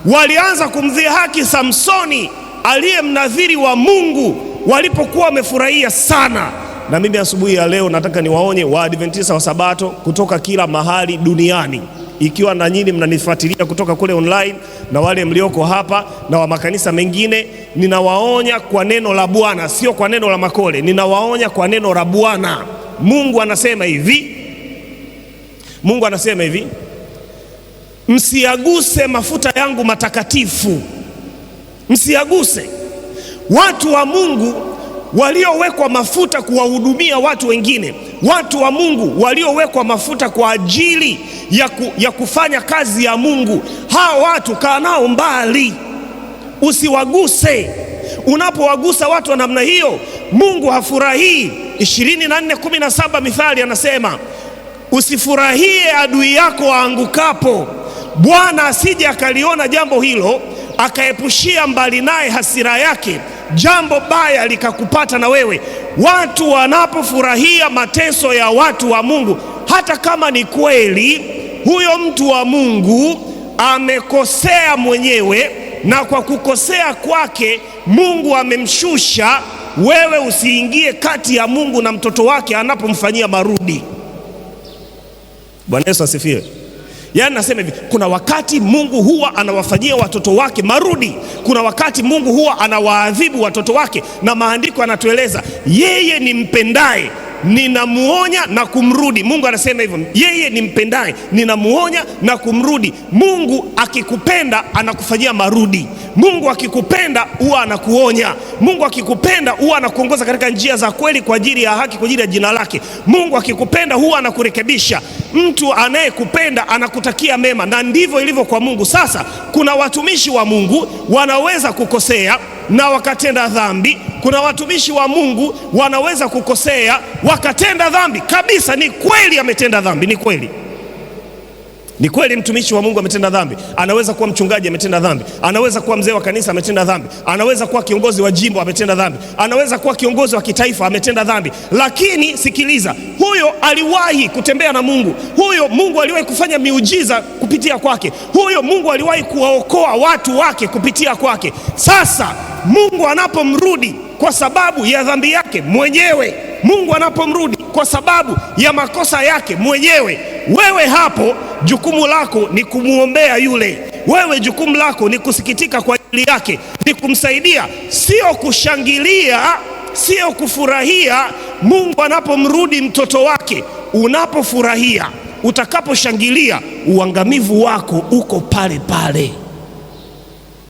Walianza kumdhihaki Samsoni aliye mnadhiri wa Mungu walipokuwa wamefurahia sana. Na mimi asubuhi ya leo nataka niwaonye Waadventista wa Sabato kutoka kila mahali duniani, ikiwa na nyinyi mnanifuatilia kutoka kule online na wale mlioko hapa na wa makanisa mengine, ninawaonya kwa neno la Bwana, sio kwa neno la Makole. Ninawaonya kwa neno la Bwana. Mungu anasema hivi, Mungu anasema hivi, msiaguse mafuta yangu matakatifu, msiaguse. Watu wa Mungu waliowekwa mafuta kuwahudumia watu wengine, watu wa Mungu waliowekwa mafuta kwa ajili ya kufanya kazi ya Mungu, hawa watu kaa nao mbali, usiwaguse. Unapowagusa watu wa namna hiyo, Mungu hafurahii. 24:17 Mithali anasema usifurahie adui yako aangukapo, Bwana asije akaliona jambo hilo akaepushia mbali naye hasira yake, jambo baya likakupata na wewe. Watu wanapofurahia mateso ya watu wa Mungu, hata kama ni kweli huyo mtu wa Mungu amekosea mwenyewe, na kwa kukosea kwake Mungu amemshusha, wewe usiingie kati ya Mungu na mtoto wake anapomfanyia marudi. Bwana Yesu asifiwe. Yaani nasema hivi, kuna wakati Mungu huwa anawafanyia watoto wake marudi, kuna wakati Mungu huwa anawaadhibu watoto wake, na maandiko anatueleza yeye ni mpendaye ninamuonya na kumrudi. Mungu anasema hivyo, yeye ni mpendaye ninamuonya na kumrudi. Mungu akikupenda anakufanyia marudi. Mungu akikupenda huwa anakuonya. Mungu akikupenda huwa anakuongoza katika njia za kweli kwa ajili ya haki, kwa ajili ya jina lake. Mungu akikupenda huwa anakurekebisha. Mtu anayekupenda anakutakia mema, na ndivyo ilivyo kwa Mungu. Sasa kuna watumishi wa Mungu wanaweza kukosea na wakatenda dhambi. Kuna watumishi wa Mungu wanaweza kukosea wakatenda dhambi kabisa. Ni kweli ametenda dhambi, ni kweli, ni kweli mtumishi wa Mungu ametenda dhambi. Anaweza kuwa mchungaji ametenda dhambi, anaweza kuwa mzee wa kanisa ametenda dhambi, anaweza kuwa kiongozi wa jimbo ametenda dhambi, anaweza kuwa kiongozi wa kitaifa ametenda dhambi. Lakini sikiliza, huyo aliwahi kutembea na Mungu, huyo Mungu aliwahi kufanya miujiza kupitia kwake, huyo Mungu aliwahi kuwaokoa watu wake kupitia kwake. Sasa Mungu anapomrudi kwa sababu ya dhambi yake mwenyewe, Mungu anapomrudi kwa sababu ya makosa yake mwenyewe, wewe hapo jukumu lako ni kumwombea yule. Wewe jukumu lako ni kusikitika kwa ajili yake, ni kumsaidia, sio kushangilia, sio kufurahia. Mungu anapomrudi mtoto wake, unapofurahia, utakaposhangilia, uangamivu wako uko pale pale.